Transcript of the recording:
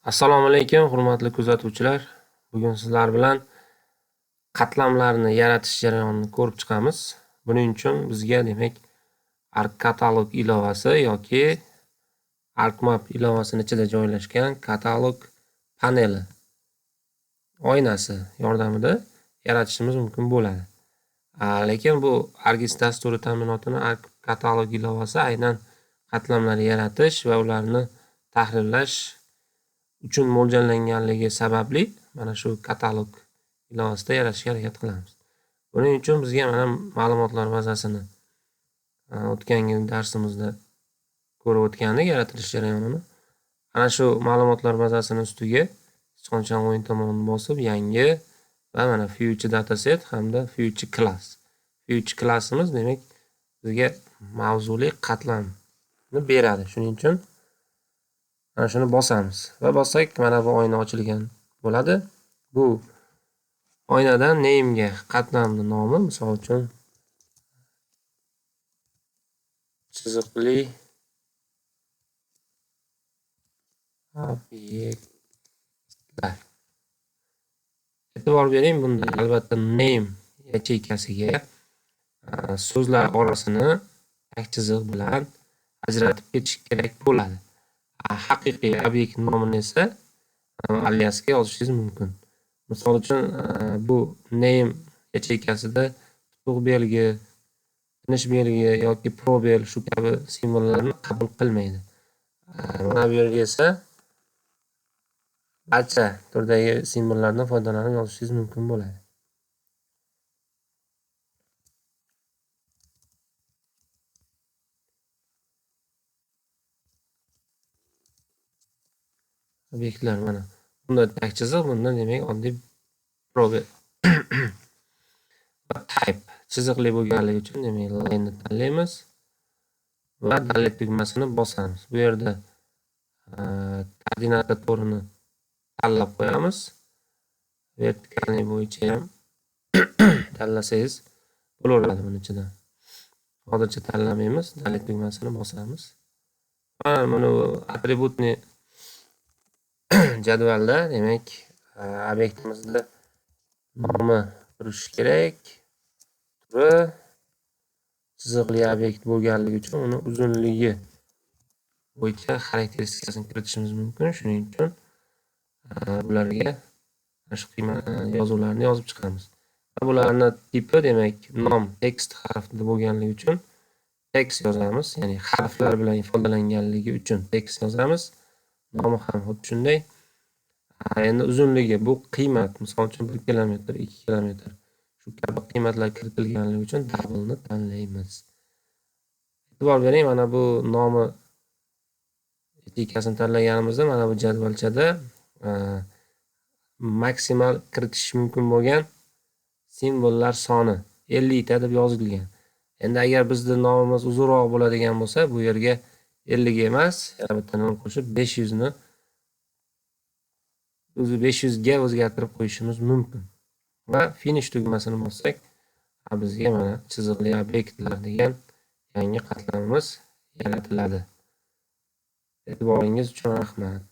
Assalomu alaykum, hurmatli kuzatuvchilar. Bugun sizlar bilan qatlamlarni yaratish jarayonini ko'rib chiqamiz. Buning uchun bizga demak ArcCatalog ilovasi yoki ArcMap ilovasini ichida joylashgan katalog paneli oynasi yordamida yaratishimiz mumkin bo'ladi. Lekin bu ArcGIS dasturi ta'minotini ArcCatalog ilovasi aynan qatlamlar yaratish va ularni tahrirlash uchun mo'ljallanganligi sababli mana shu katalog ilovasida yaratishga harakat qilamiz. Buning uchun bizga mana ma'lumotlar bazasini o'tgan darsimizda ko'rib o'tgandik, yaratilish jarayonini. Ana shu ma'lumotlar bazasini ustiga sichqonchani o'ng tomonini bosib, yangi va mana Future Dataset hamda Future Class. Future Classimiz demak bizga mavzuli qatlamni beradi. Shuning uchun mana shuni bosamiz va bossak mana bu oyna ochilgan bo'ladi. Bu oynadan name'ga qatlamning nomi, misol uchun chiziqli obyektlar. E'tibor bering, bunda albatta name yacheykasiga so'zlar orasini tak chiziq bilan ajratib ketish kerak bo'ladi. Haqiqiy obyekt nomini esa aliasga yozishingiz mumkin. Misol uchun bu name yacheykasida tutuq belgi, tinish belgi yoki probel shu kabi simvollarni qabul qilmaydi. Mana bu yerga esa barcha turdagi simvollardan foydalanib yozishingiz mumkin bo'ladi. Obyektlar mana bunda tak chiziq, bunda demak oddiy probel. Va type chiziqli bo'lganligi uchun demak line ni tanlaymiz va delete tugmasini bosamiz. Bu yerda koordinata to'rini tanlab qo'yamiz. Vertikalniy bo'yicha ham tanlasangiz bo'laveradi buni ichidan. Hozircha tanlamaymiz, delete tugmasini bosamiz. Mana buni atributni jadvalda demak obyektimizda nomi turishi kerak. Turi chiziqli obyekt bo'lganligi uchun uni uzunligi bo'yicha xarakteristikasini kiritishimiz mumkin. Shuning uchun bularga mana shu yozuvlarni yozib chiqamiz. Va bularni tipi demak nom tekst harfida bo'lganligi uchun tekst yozamiz, ya'ni harflar bilan ifodalanganligi uchun tekst yozamiz. Nomi ham xuddi shunday. Endi uzunligi bu qiymat, misol uchun 1 kilometr, 2 kilometr shu kabi qiymatlar kiritilganligi uchun double'ni tanlaymiz. E'tibor bering, mana bu nomi etikasini tanlaganimizda mana bu jadvalchada maksimal kiritish mumkin bo'lgan simvollar soni 50 ta deb yozilgan. Endi agar bizning nomimiz uzunroq bo'ladigan bo'lsa, bu yerga 50 ga emas, yana bitta nol qo'shib 500 ni o'zi 500 ga o'zgartirib qo'yishimiz mumkin. Va finish tugmasini bossak, bizga mana chiziqli obyektlar degan yangi qatlamimiz yaratiladi. E'tiboringiz uchun rahmat.